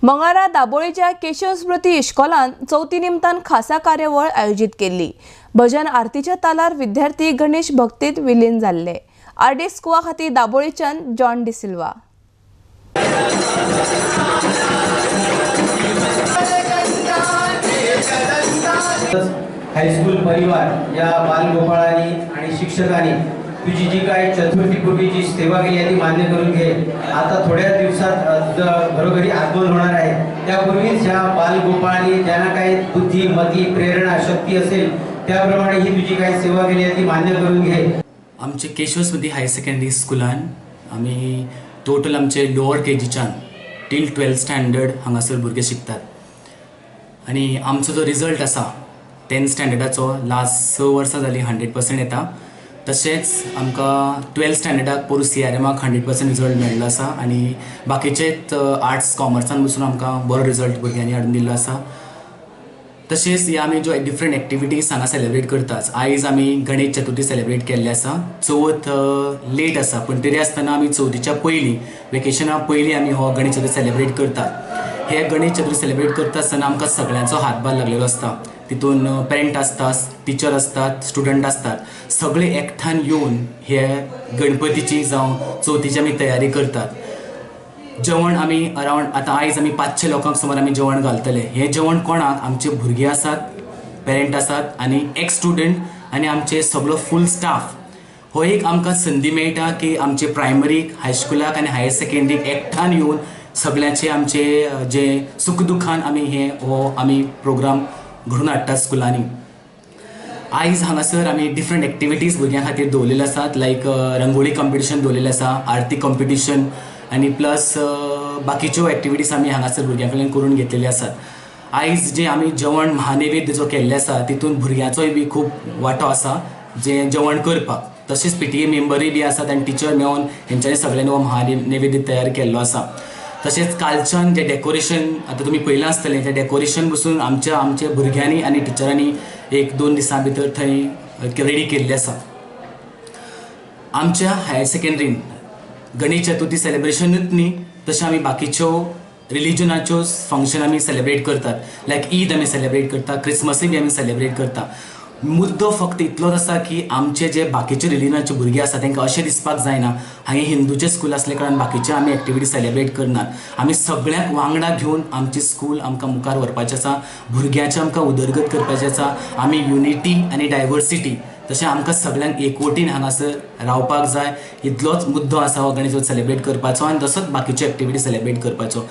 मंगळारा दाबोळीच्या केशव स्मृती इश्कोलान चवथी निमतान खासा कार्यावळ आयोजीत केल्ली. भजन आरतीच्या तालार विद्यार्थी गणेश भक्तीत विलीन जाल्ले. आरडीएक्स गोवा खातीर दाबोळीच्यान जॉन डिसिल्वा. हायस्कूल परिवार या बालगोपाळांनी आणि शिक्षकांनी तुझी जी काय चतुर्थीपूर्वी जी सेवा केली आहे ती मान्य करून घे. आता थोड्या दिवसात तुझं घरोघरी आगमन होणार आहे. त्यापूर्वीच ह्या बालगोपाळांनी ज्यांना काही बुद्धी, मती, प्रेरणा, शक्ती असेल त्याप्रमाणे ही तुझी काही सेवा केली आहे ती मान्य करून घे. आमचे केशव स्मृती हायर सेकंडरी स्कुलान आमी टोटल आमचे लोअर केजीच्यान टील 12th standard हांगासर भुरगे शिकतात आनी आमचो जो रिजल्ट आसा 10th स्टँडर्डाचो लास्ट 6 वर्सां जालीं 100% येता. तशेंच आमकां 12th स्टँडर्डाक पोरूं CRMाक 100% रिजल्ट मेळिल्लो आसा आनी बाकीचेच आर्ट्स कॉमर्सान बसून आमकां बरो रिजल्ट भुरग्यांनी हाडून दिल्लो आसा. तशेंच ह्या आमी ज्यो डिफरंट एक्टिविटीज हांगा सेलेब्रेट करतात. आयज आमी गणेश चतुर्थी सेलेब्रेट केल्ली आसा. चवथ लेट आसा पूण तरी आसतना आमी चवथीच्या पयलीं वेकेशना पयलीं आमी हो गणेश चतुर्थी सेलेब्रेट करतात. हे गणेश चतुर्थी सेलेब्रेट करता आसतना आमकां सगळ्यांचो हातभार लागलेलो आसता. तितून पेरंट आसतात, टिचर आसतात, स्टुडंट आसतात, सगळे एकठांय येवन हे गणपतीची जावं चवथीची आमी तयारी करतात. जेवण आमी अरावंड आतां आयज आमी 500 लोकांक सुमार आमी जेवण घालतले. हें जेवण कोणाक? आमचे भुरगे आसात, पेरंट आसात आनी एक्स स्टुडंट आनी आमचे सगळो फूल स्टाफ. हो एक आमकां संदी मेळटा की आमचे प्रायमरीक, हायस्कुलाक आनी हायर सेकेंडरीक एकठांय येवन सगळ्यांचे आमचे जे सुख दुखान आमी हे हो आमी प्रोग्राम घडोवन हाडटात स्कुलांनी. आयज हांगासर आमी डिफरंट एक्टिविटीज भुरग्यां खातीर दवरलेले आसात. लायक रंगोळी कॉम्पिटिशन दवरलेलें आसा, आरती कॉम्पिटिशन आनी प्लस बाकीच्यो एक्टिविटीज आमी हांगासर भुरग्यां कडल्यान करून घेतलेले आसात. आयज जे आमी जेवण महानैवेद्य जो केल्ले आसा तितून भुरग्यांचोय बी खूब वांटो आसा जे जेवण करपाक. तशेंच PTA मेंबरूय बी आसात आनी टिचर मेळोन हेंच्यांनी सगळ्यांनी हो महानैवेद्य तयार केल्लो आसा. तशेंच कालच्यान जें डेकोरेशन आतां तुमी पळयलां आसतलें, तें डेकोरेशन बसून आमच्या आमच्या भुरग्यांनी आनी टिचरांनी 1-2 दिसां भितर थंय रेडी केल्लें आसा. आमच्या हायर सेकेंडरीन गणेश चतुर्थी सेलेब्रेशनूच न्ही, तशें आमी बाकीच्यो रिलिजनाच्यो फंक्शन आमी सेलेब्रेट करतात. लायक ईद आमी सेलेब्रेट करता, क्रिसमसूय बी आमी सेलेब्रेट करता. मुद्दो फक्त इतलोच आसा की आमचे जे बाकीचे रिलिजनाचे भुरगे आसा तांकां अशें दिसपाक जायना हांवें हिंदूचें स्कूल आसले कारणान बाकीचे आमी एक्टिविटी सेलेब्रेट करनात. आमी सगळ्यांक वांगडा घेवन आमची स्कूल आमकां मुखार व्हरपाचें आसा, भुरग्यांची आमकां उदरगत करपाची आसा. आमी युनिटी आनी डायवर्सिटी तशें आमकां सगळ्यांक एकवटीन हांगासर रावपाक जाय. इतलोच मुद्दो आसा हो गणेश चतुर्थी सेलेब्रेट करपाचो आनी तसोच बाकीच्यो एक्टिविटी सेलेब्रेट करपाचो.